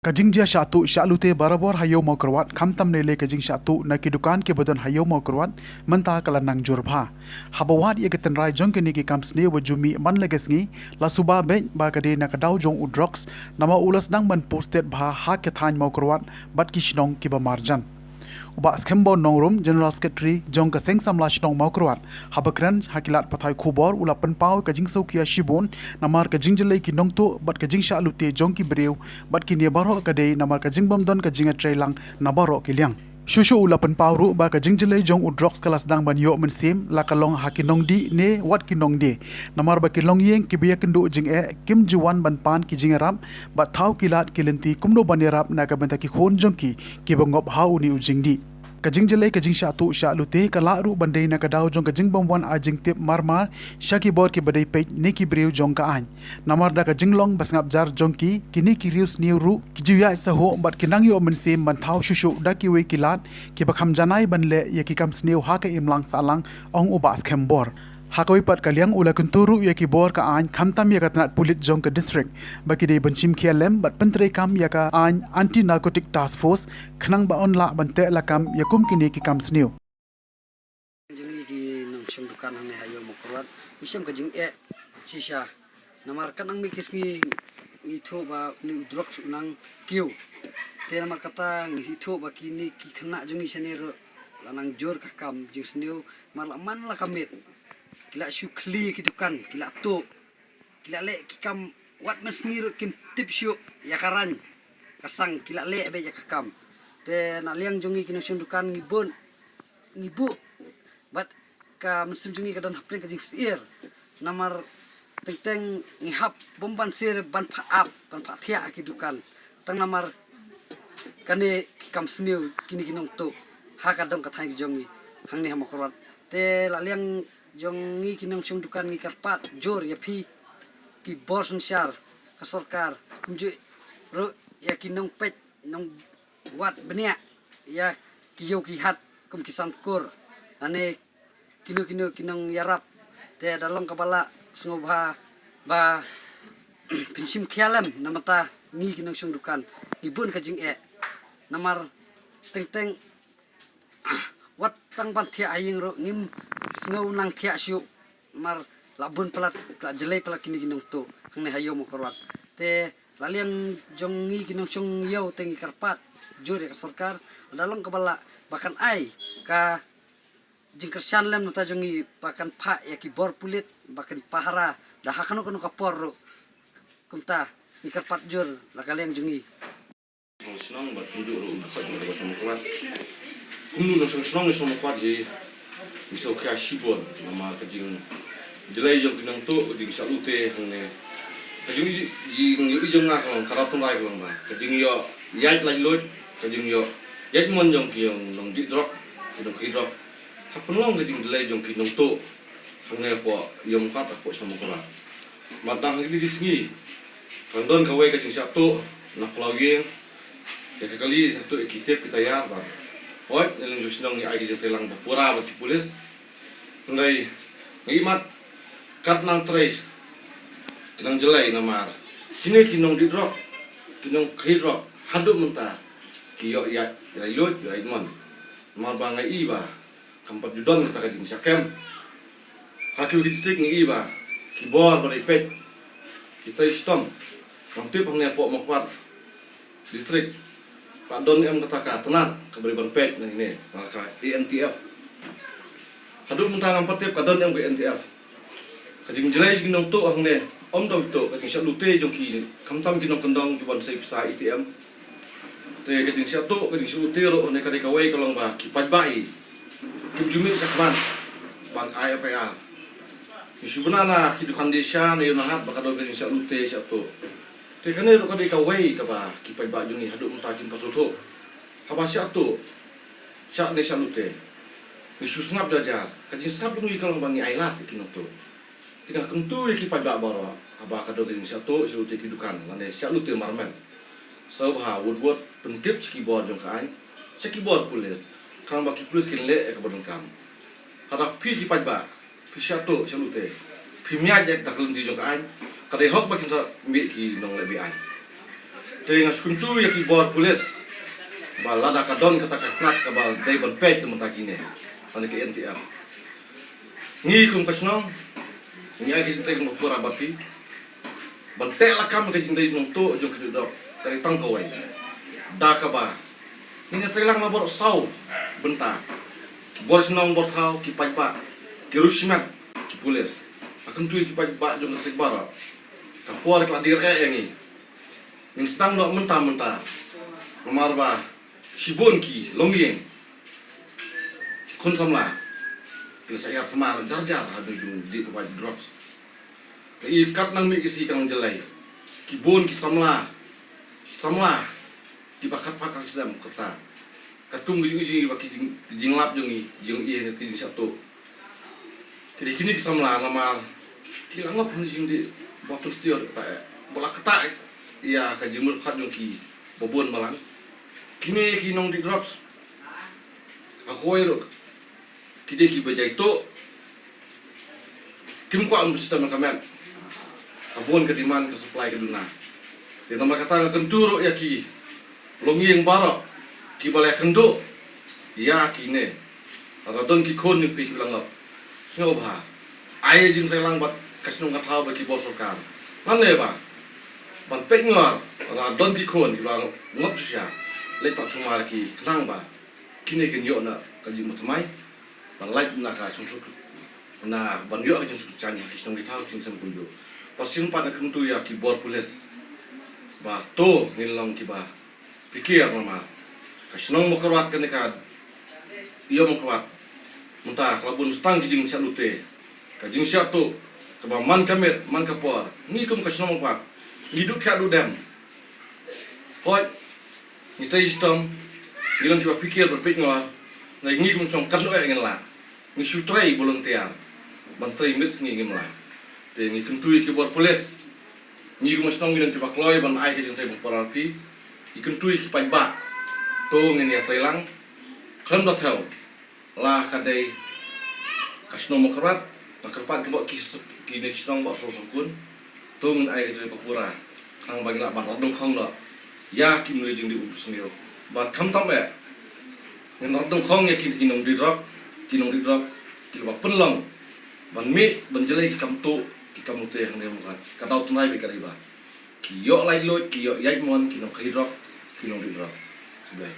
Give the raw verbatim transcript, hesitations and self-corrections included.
Ka jingjia shah tuh shah lute barabor ha Ïew Mawkyrwat, khamtam lei lei ka jingshah tuh na ki dukan kiba don ha Ïew Mawkyrwat mynta ka la nang jur bha. Haba wad ïa ka tynrai jong kine ki kam sniew ba ju mih man la ka sngi, la suba beit ba ka dei na ka daw jong u drugs, namar u la sdang ban posted bha ha ka thaiñ Mawkyrwat bad ki shnong kiba marjan. U Bah Skembor Nongrum, General Secretary jong ka Seng Samla Shnong Mawkyrwat, haba kren ha ki lad pathai khubor u la pynpaw ka jingsngewkhia shibun namar ka jingjlei ki nongtuh bad ka jingshah lute jong ki briew bad kine baroh ka dei namar ka jingbym don ka jingïatreilang na baroh ki liang. Shuh shuh u la pynpaw ruh ba ka jingjlei jong u drugs ka la sdang ban ïoh mynsiem, la ka long ha ki nongdih ne wat ki nongdie. Namar ba ki longïing kiba ïakynduh jingeh kim ju wan ban pan ki jingïarap bad thaw ki lad ki lynti kumno ban ïarap na ka bynta ki khun jong ki kiba ngop ha une u jingdih. Ka jingjlei ka jingshah tuh shah lute ka lah ruh ban dei na ka daw jong ka jingbym wan ai jingtip mar mar sha ki bor kiba dei peit ne ki briew jong ka aiñ. Namar da ka jinglong ba sngap jar jong ki, kine ki riewsniew ruh ki ju ïaid sahuh bad ki nang ïoh mynsiem ban thaw shuh shuh da kiwei ki lad kiba kham janai ban leh ïa ki kam sniew ha ka imlang sahlang, ong u Bah Skembor. Ha kawei pat ka liang u la kyntu ruh ïa ki bor ka aiñ khamtam ïa ka tnat pulit jong ka district ba ki dei ban shim khia lem bad pyntreikam ïa ka aiñ Anti Narcotic Task Force khnang ba yn lah ban teh lakam ïa kum kine ki kam sniew. Jong ngi ki nongshong dukan hangne ha Ïew Mawkyrwat, ngi shem ka jingeh shisha. Namar katba nang mih ki sngi ngi ithuh ba une u drugs u nang kiew. Te namar kata ngi ithuh ba kine ki khynnah jong ngi shane ruh la nang jur ka kam jingsniew, namar la man la ka miet ki la shu khlieh ki dukan, ki la tuh, ki la leh ki kam wat mynsngi ruh kim tip shuh ïa ka rang ka sang, ki la leh beit ïa ka kam. Te na liang jong ngi ki nongshong dukan ngi bun, ngi buh bad ka mynsiem jong ngi ka don hapdeng ka jingsyier. Namar teng teng ngi hap bym ban sir ban phah ap ban phah thiah ha ki dukan, tang namar kane ki kam sniew kine ki nongtuh ha ka dong ka thaiñ ka jong ngi hangne ha Mawkyrwat. Te la liang jong ngi ki nongshong dukan ngi kyrpad jur ïa phi ki bor synshar, ka sorkar, kumjuh ruh ïa ki nongpeit nongwad bniah ïa ki ïew ki hat kum ki Sangkur lane kino kino ki nongïarap. Te da long kaba lah sngewbha ba phin shim khia lem na bynta ngi ki nongshong dukan, ngi bun ka jingeh. Namar teng teng wat tang ban thiah ha ïing ruh ngim sngew nang thiah shuh, namar la bun palat, la jlei palat kine ki nongtuh hangne ha Ïew Mawkyrwat. Te la liang jong ngi ki nongshong ïew te ngi kyrpad jur ïa ka sorkar, da long kaba lah ba kan ai ka jingkyrshan lem na bynta jong ngi, ba kan phah ïa ki bor pulit ba kan pahara da ha kano kano ka por ruh. Kumta ngi kyrpad jur na ka liang jong ngi. Nongshong shnong bad kumjuh ruh na ka shnong Mawkyrwat. Kumno nongshong shnong, nongshong Mawkyrwat hi ngi sngewkhia shibun namar ka jingjlei jong ki nongtuh, ka jingshah lute hangne. Ka jing, jing, jong nga ka long, ka rap tynrai ka long ba ka jingïoh ïaid laitluid, ka jingïoh ïaid mon jong ki nongdih drok, ki nongkhih drok. Ka pynlong ka jingjlei jong ki nongtuh hangne hapoh Ïew Mawkyrwat, hapoh shnong Mawkyrwat. Bad dang ha kine ki sngi ka don kawei ka jingshah tuh na phyllaw ïing, ïa ka kali shah tuh ïa ki tep ki tayar bad hooid na liang jong shnong ngi ai ka jingtreilang ba pura bad ki pulit. Hynrei ngi ïohi mat kat nang trei ki nang jlei namar kine ki nongdih drok, ki nongkhih drok haduh mynta ki ïoh ïaid, ïaid lut, ïaid mon. Namar ba ngi ïohi ba kam pat ju don kata ka jingshah kem. Ha kiwei ki district ngi ïohi ba ki bor ba dei peit ki trei shitom. Ngam tip hangne hapoh Mawkyrwat district ka don em kata ka tnat kaba dei ban peit na kine, na ka A N T F. Haduh mynta ngam pat tip ka don em ka A N T F. Ka jingjlei jong ki nongtuh hangne ym dei tuh, ka jingshah lute jong ki, khamtam ki nongkyndong kiban sei pisa A T M. Te ka jingshah tuh, ka jingshah lute ruh hangne ka dei kawei ka long ba ki paidbah hi kim ju mih shakhmat ban ai F I R. Ngi shu bna na ki dukan dei sha ne ïoh na hat ba ka don ka jingshah lute shah tuh. Te kane ruh ka dei kawei kaba ki paidbah jong ngi haduh mynta kim pat sngewthuh. Haba shah tuh, shah ne shah lute, ngi shu sngap jar jar. Ka jingsngap jong ngi ka long ba ngi ai lad ïa ki nongtuh. Te nga kyntu ïa ki paidbah baroh haba ka don ka jingshah tuh shah lute ki dukan lane shah lute marmet, sngewbha wut wut pyntip sha ki bor jong ka aiñ, sha ki bor pulit, khnang ba ki pulit kin leh ïa kaba donkam. Haba phi ki paidbah phi shah tuh shah lute, phim ïaid da ka lynti jong ka aiñ, ka dei hok ba kin sa mih ki nongleh be-aiñ. Te nga sngewthuh ïa ki bor pulit ba lada ka don kata ka tnat kaba dei ban peit na mynta kine, lane ka N T F. Ngi kum ka shnong ngi ai ka jingtrei kum ka pura bad phi ban teh lakam ka jingtrei nongtuh jong ki dudok ka dei tang kawei. Da kaba ngi ïatreilang na baroh saw bynta, ki bor shnong bor thaw, ki paidbah, ki riew shimet, ki pulit. Nga kyntu ïa ki paidbah jong ka seng baroh, ka por ka la dei re ïa ngi. Ngin sdang noh mynta mynta. Namar ba shibun ki longïing, ki khun samla, ki la shah ïar thymmai jar jar ha ka jingdih kawei drugs. Te i kat nang mih ki shi kang jyllei, ki bun ki samla, ki samla kiba khatphah khatsnem kata. Katkum ki jing, jing ba ki jing, ki jinglap jong ngi, jong i ne ki jingshah tuh. Ki dei kine ki samla namar ki la ngop ha ka jingdih ba pynstier kata, eh, ba la kata, eh, ïa ka jingmyrkhat jong ki ba bun balang. Kine ki nongdih drugs, ha kawei ruh ki dei kiba jai tuh, kim kwah ban pynshiteng ïa ka met. Ka bun ka demand, ka supply ka duna. Te namar kata nga kyntu ruh ïa ki longïing baroh kiba la ïakynduh ïa kine. Lada don ki khun jong phi kiba la ngop, sngewbha ai jingtreilang bad ka shnong ka thaw bad ki bor sorkar. Lane ba ban peit ngor, lada don ki khun kiba la ngop shisha, leit pat sumar ki khnang ba kine kin ïoh na ka jingmut thymmai ban lait na ka jingsuk, na ban ïoh ka jingsuk jan ha ki shnong ki thaw, ki jingsem kumjuh. Ba shisien pat nga kyntu ïa ki bor pulit ba to ngin long kiba phikir namar ka shnong Mawkyrwat kane ka ïew Mawkyrwat mynta ka la bun tang ki jingshah lute, ka jingshah tuh kaba man ka miet man ka por. Ngi kum ka shnong Mawkyrwat ngi duh ka duh dem. Hooid, ngi trei shitom, ngi long kiba phikir bad peit ngor. Ngi kum shnong katno eh ngin lah. Ngi shu trei volunteer ban trei miet sngi, ngim lah. Te ngi kyntu ïa ki bor pulit, ngi kum shnong ngi long kiba kloi ban ai ka jingtrei ba pura phi. Ngi kyntu ïa ki paidbah, to ngin ïatreilang khlem da thew. La ka dei ka shnong Mawkyrwat, ka kyrpad ki bor ki, kine ki shnong ba sor song khun. To ngin ai ka jingtrei ba pura khnang ba ngin lah ban rat dyngkhong noh ïa ki mluh jingdih u sniew. Bad khamtam eh ngin rat dyngkhong ïa ki, ki nongdih drok, ki nongdih drok kiba pynlong ban mih ban jlei ki kam tuh, ki kam lute hangne Mawkyrwat. Ka daw tynrai bad ka dei ba ki ïoh laitluid, ki ïoh ïaid mon ki nongkhaïi drok, ki nongdih drok. Sngewbha.